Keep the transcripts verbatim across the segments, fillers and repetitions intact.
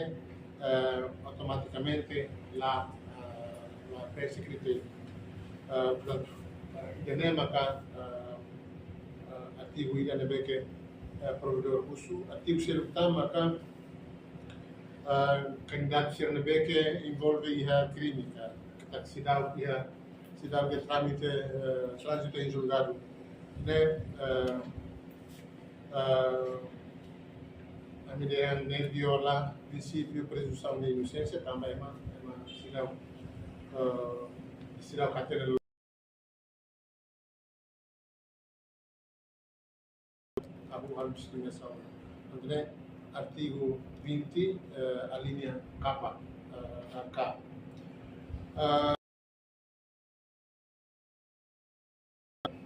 eh, automatikamente la, eh, la preenxe kritériu. Eh, portantu, eh, ida-ne'e maka, eh, eh, artigu ida ne'ebé ke, eh, provedór husu. Artigu seluk tan maka, eh, kandidatu sira ne'ebé ke envolve iha krime ka, ka seidauk iha, seidauk iha trámite, eh, tránzitu em julgadu ne'e, eh, eh, ami dehan ne'e viola prinsípiu prezunsaun de inosénsia, tanba ema, ema seidauk, eh, seidauk hatene abu hal diskriminasaun. Portantu, artigu vinte, eh, alínea K, eh, K. Eh,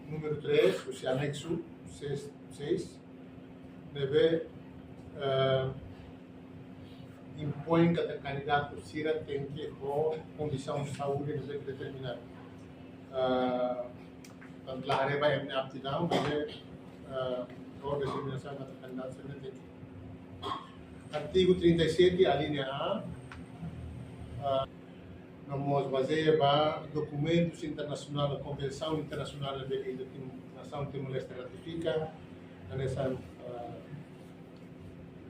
númeru três, husi anexu seis, seis, ne'ebé, eh, impoin katak kandidatu sira tenke ho kondisaun saúde ne'ebé determinadu. Eh, portantu, la haree ba ema nia aptidaun, ne'ebé, eh, ho determinasaun katak kandidatu sira tenke. Artigu trinta e sete, alínea A, eh, no mós bazeia ba dokumentus internasionál, konvensaun internasionál ne'ebé ke Tim-, nasaun Timor-Leste ratifika, hanesan, eh,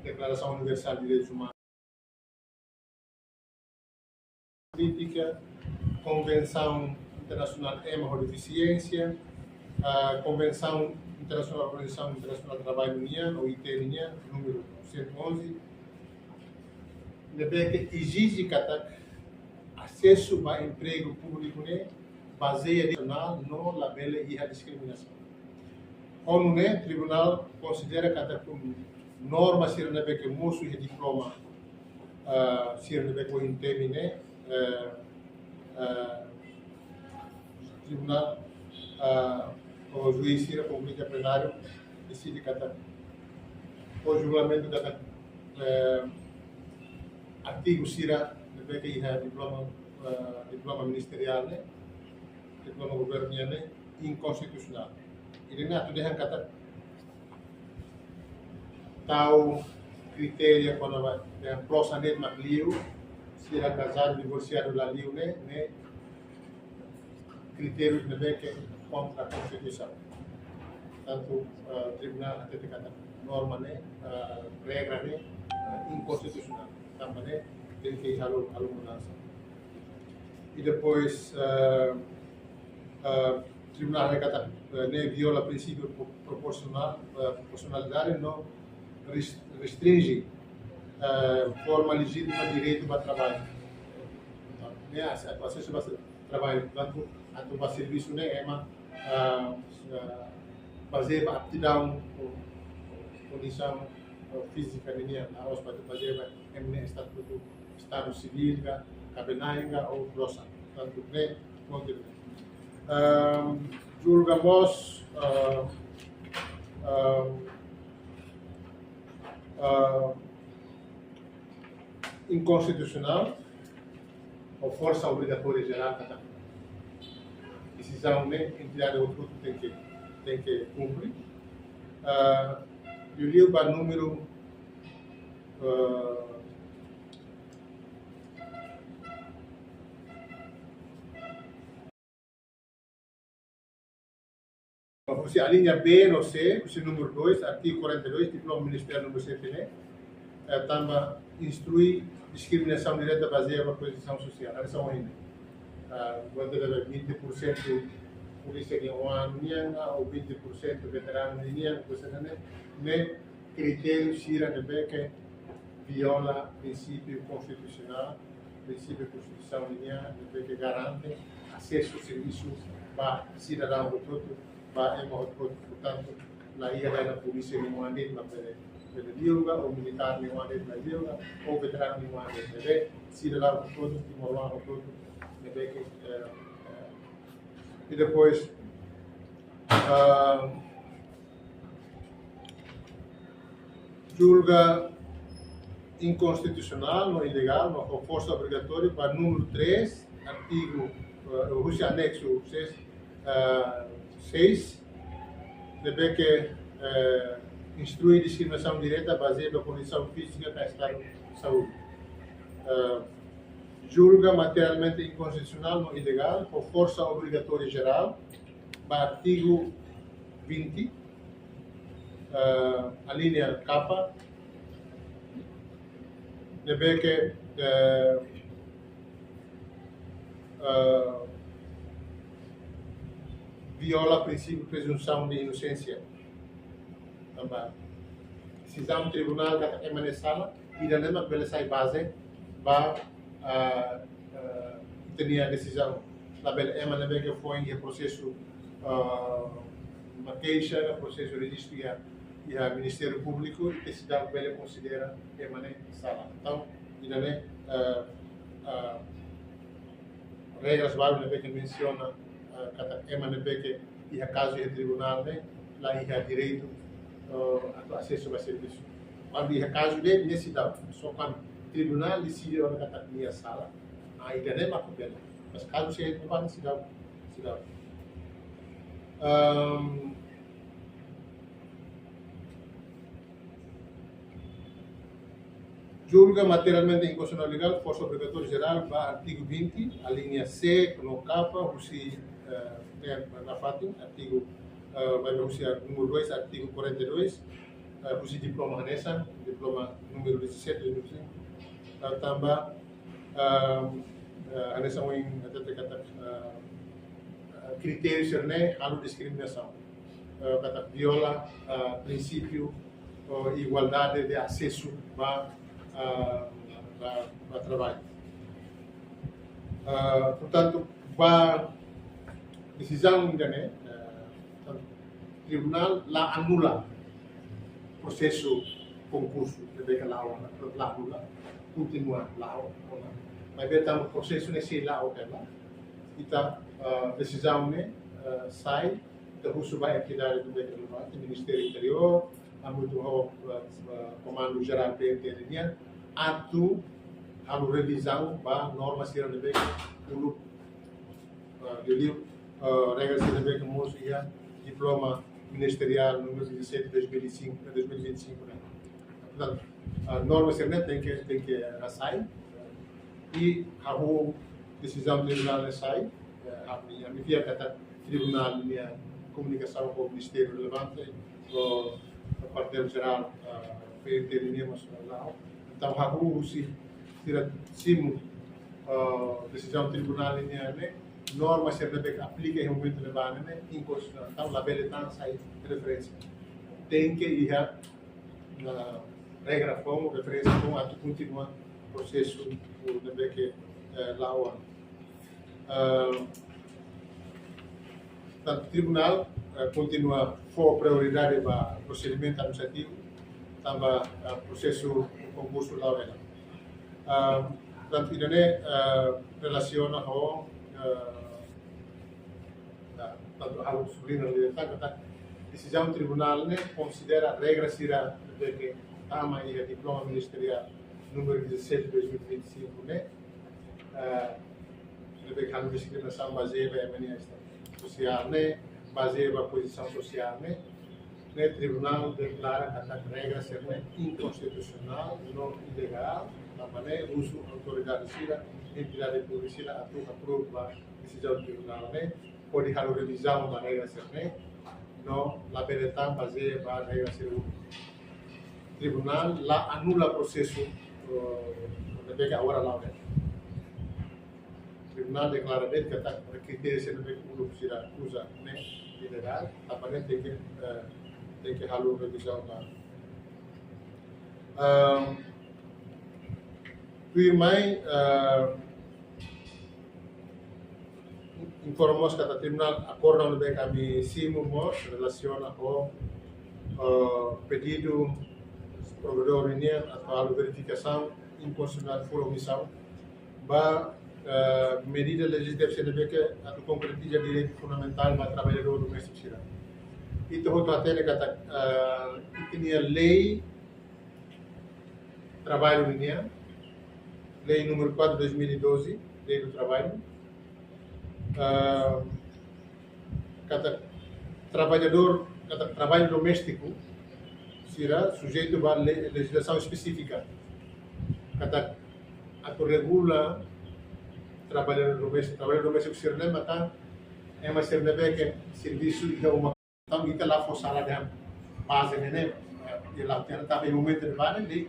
Deklarasaun Universál de Direitus Umanus, polítika, Konvensaun Internasionál Ema ho Defisiénsia, eh, Konvensaun Internasionál Organizasaun Internasionál Traballu nian, O I T nian, númeru cento e onze, ne'ebé ke ezije katak asesu ba empregu públiku ne'e bazeia nasionál no labele iha diskriminasaun. Ho nune'e, tribunál konsidera katak norma sira ne'ebé ke mosu iha diploma, eh, sira ne'ebé ke ohin temi ne'e, eh, eh, tribunál, eh, ho juís sira konklui, plenáriu deside katak, ho julgamentu katak, eh, artigu sira ne'ebé ke iha diploma, eh, diploma ministeriál ne'e, diploma governu nian ne'e inkonstitusionál. Ida-ne'e atu dehan katak tau kritériu kona-ba dehan pro sa net mak liu, sira kazadu divorsiadu la liu ne'e, ne'e kritériu ne'ebé ke kontra Konstituisaun. Portantu, eh, tribunál hatete katak norma ne'e, eh, regra ne'e, eh, inkonstitusionál. Tanba ne'e tenke halo, halo mudansa. I depois, eh, eh, tribunál hatete katak, eh, ne'e viola prinsípiu pro-, proporsionál, eh, proporsionalidade no res-, restrinje, eh, forma lejítima direitu ba traballu. Ne'e ase-, asesu ba traballu, portantu, atu ba servisu ne'e ema, ah, ah, bazeia ba aptidaun, ou kondisaun, ou fízika nian, la'ós ba bazeia ba ema nia estatutu, estadu sivíl ka, kaben-na'in ka, ou pro sa. Portantu, ne'e kontinua. Ahm, julga mós, ah, ahm, ah, inkonstitusionál, ou forsa obrigatória jerál, katak desizaun ne'e entidade hotu-hotu tenke, tenke kumpre. Ah, liuliu ba númeru, ah, husi alínea B no C, husi númeru dois, artigu quarenta e dois, diploma ministeriál númeru sete ne'e, eh, tanba instrui diskriminasaun direta bazeia ba pozisaun sosiál, hanesan ohin ne'e. Ah, buat ida vinte por cento polísia nia oan nian, ou vinte por cento veteranu nian, ou seja, ne'e, ne'e kritériu sira ne'ebé ke viola prinsípiu konstitusionál, prinsípiu konstituisaun nian, ne'ebé ke garante asesu servisu ba sidadaun hotu-hotu, ba ema hotu-hotu. Portantu, la iha de'it polísia nia oan de'it mak bele, bele liu ka, ou militár nia oan de'it mak liu ka, ou veteranu nia oan de'it, ne'ebé sidadaun hotu-hotu, timoroan hotu-hotu, ne'ebé ke, eh, eh, i depois, ah, julga inkonstitusionál no ilegál, no ho forsa obrigatória, ba númeru três, artigu, eh, husi anexu seis, eh, seis, ne'ebé ke, eh, instrui diskriminasaun direta bazeia ba kondisaun fízika ka estadu saúde. eh, julga materialmente inkonstitusionál no ilegál ho forsa obrigatória jerál ba artigu vinte, eh, alínea K, ne'ebé ke, eh, eh, viola prinsípiu prezunsaun de inosénsia. Tanba desizaun tribunál katak ema ne'e sala, ida-ne'e mak bele sai baze ba, ah, ah, ita-nia desizaun. Labele ema ne'ebé ke foin iha prosesu, ah, ba keixa, prosesu rejistu iha, iha Ministériu Públiku, ita seidauk bele konsidera ema ne'e sala. Entaun, ida-ne'e, ah, ah, regras balu ne'ebé ke mensiona, ah, katak ema ne'ebé ke iha kazu iha tribunál ne'e la iha direitu, eh, atu asesu ba servisu. Kuandu iha kazu ne'e, ne'e seidauk. Só kuandu tribunál deside ona katak nia sala, ah, ida-ne'e mak bele. Mas kazu sei bukan seidauk, seidauk. Ehm, julga materialmente inkonstitusionál ilegál forsa obrigatória jerál ba artigu vinte, alínea C no K, husi, eh, ne'e nafatin, artigu, eh, ba husi ar-, númeru dois, artigu quarenta e dois, eh, husi diploma hanesan, diploma númeru dezassete, dois mil e cinco, eh, tanba, eh, eh, hanesan ohin hatete katak, eh, eh, kritériu sira-ne'e halo diskriminasaun, eh, katak viola, eh, prinsípiu, eh, igualdade de asesu ba, eh, ba, ba traballu. Eh, portantu, ba desizaun ida-ne'e, eh, tribunál la anula prosesu konkursu, ne'ebé ke la'o, la anula, kontinua la'o ona. Maibé tanba prosesu ne'e sei la'o hela, ita, eh, desizaun ne'e, eh, sai, ita husu ba entidade ne'ebé ke relevante, Ministériu Interiór, hamutuk ho, eh, eh, Komandu Jerál P N T L nian, atu halo revizaun ba norma sira ne'ebé ke uluk, eh, liuliu, eh, regra sira ne'ebé ke mosu iha diploma ministeriál númeru dezassete, dois mil e cinco, dois mil e vinte e cinco, ne'e. Portantu, eh, norma sira-ne'e tenke, tenke rasai, i hahú desizaun tribunál ne'e sai, eh, ami, ami fiar katak tribunál nia komunikasaun ho ministériu relevante, ho kuartél jerál, eh, P N T L nian mós la'o. Entaun, hahú husi sira simu, eh, desizaun tribunál nian ne'e, norma sira ne'ebé ke aplika iha momentu ne'ebá ne'e, ne'e inkonstitusionál. Entaun, labele tan sai referénsia. Tenke iha, eh, regra foun, referénsia foun, atu kontinua prosesu ne'ebé ke, eh, la'o ona. Eh, tantu tribunál, eh, kontinua fó prioridade ba prosedimentu administrativu, tanba, eh, prosesu konkursu la'o hela. Eh, tantu ida-ne'e, eh, relasiona ho, eh, Nah, tantu ha'u subliña liután katak desizaun tribunál ne'e konsidera regra sira ne'ebé ke tama iha diploma ministeriál númeru dezassete, dois mil e vinte e cinco ne'e, eh, ne'ebé ke halo diskriminasaun bazeia ba ema nia estatutu sosiál ne'e, bazeia ba pozisaun sosiál ne'e, ne'e tribunál deklara katak regra sira-ne'e inkonstitusionál no ilegál, tanba ne'e husu autoridade sira, entidade públika sira atu aprova desizaun tribunál ne'e, hodi halo revizaun ba regra sira-ne'e, no labele tan bazeia ba regra sira uluk. Tribunál la anula prosesu, eh, ne'ebé ke agora la'o ne'e. Tribunál deklara de'it katak kritériu sira ne'ebé ke uluk sira uza ne'e ilegál, tanba ne'e tenke, eh, tenke halo revizaun ba. Ehm, tuirmai, eh, informa mós katak tribunál akorda ne'ebé ke ami simu mós relasiona ho, eh, pedidu provedór nian atu halo verifikasaun inkonstitusionál fura omisaun ba, eh, medida lejizlativa sira ne'ebé ke atu konkretiza direitu fundamentál ba traballadór doméstiku sira. Ita hotu hatene katak, eh, ita-nia lei traballu nian, lei númeru quatro dois mil e doze, lei do trabalho, ah, katak traballadór, katak traballu doméstiku sira sujeitu ba le-, lejizlasaun espesífika. Katak Regula traballadór doméstiku, traballadór doméstiku sira-ne'e maka ema sira ne'ebé ke servisu iha uma, entaun ita la fó sala de'it baze ne'e, ne'e. Ita la tenta, tapi momentu ne'ebá ne'e,